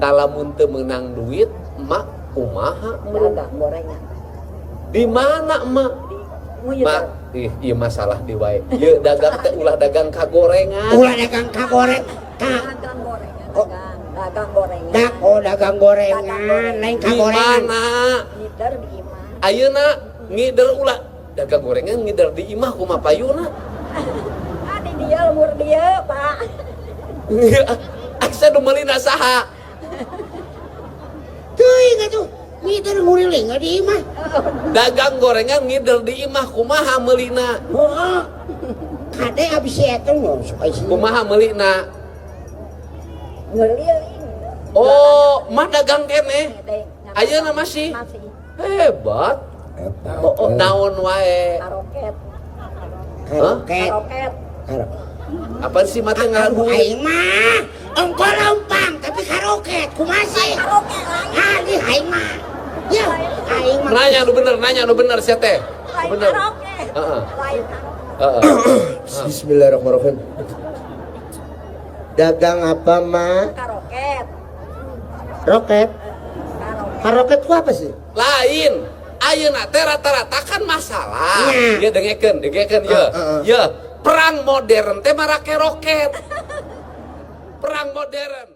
Lamun teu meunang duit, emak kumaha meureun? Dagang gorengan. Di mana, emak? Di nguyeuh. Mak, ih, ieu masalah di wae. Ieu dagang teh ulah dagang kagorengan. Ulah dagang kagoreng ka. Dagang gorengan. Oh. Dagang, dagang gorengan. Dak, oh, dagang gorengan, lain Di kagorengan. mana? Ngider di imah. Ayeuna ngider, ulah dagang gorengan ngider di imah, kumaha payuna? Ah, di dia lembur dia, Pak. Asa nu meulina saha? Teuing atuh. Ngider nguriling di imah. Dagang gorengan ngider di imah, kumaha meulina? Heeh. Kade abis si eta mah sok isi. Kumaha meulina? Ngeliling. Oh, mah dagang keneh. Deng. Ayeuna masih? Masih. Hebat. Oh, naon wae? Karoket. Karoket. Karoket. Karoket. Apa sih mata Aduh, ngaruh? aing mah ongko lempang tapi karoket kumaha sih? Karoket lain. Ah, aing mah. Ya, aing mah. Nanya nu bener, nanya nu bener sia teh. Lain Bener. karoket. Heeh. Lain karoket. Heeh. Bismillahirrahmanirrahim. Dagang apa, Ma? Karoket. Roket. Karoket. Karoket itu apa sih? Lain. Ayeuna teh rata-rata kan masalah. Nya. Ya dengekeun, dengekeun ya. Ah, ah, ah. Ya, perang modern teh marake roket. Perang modern.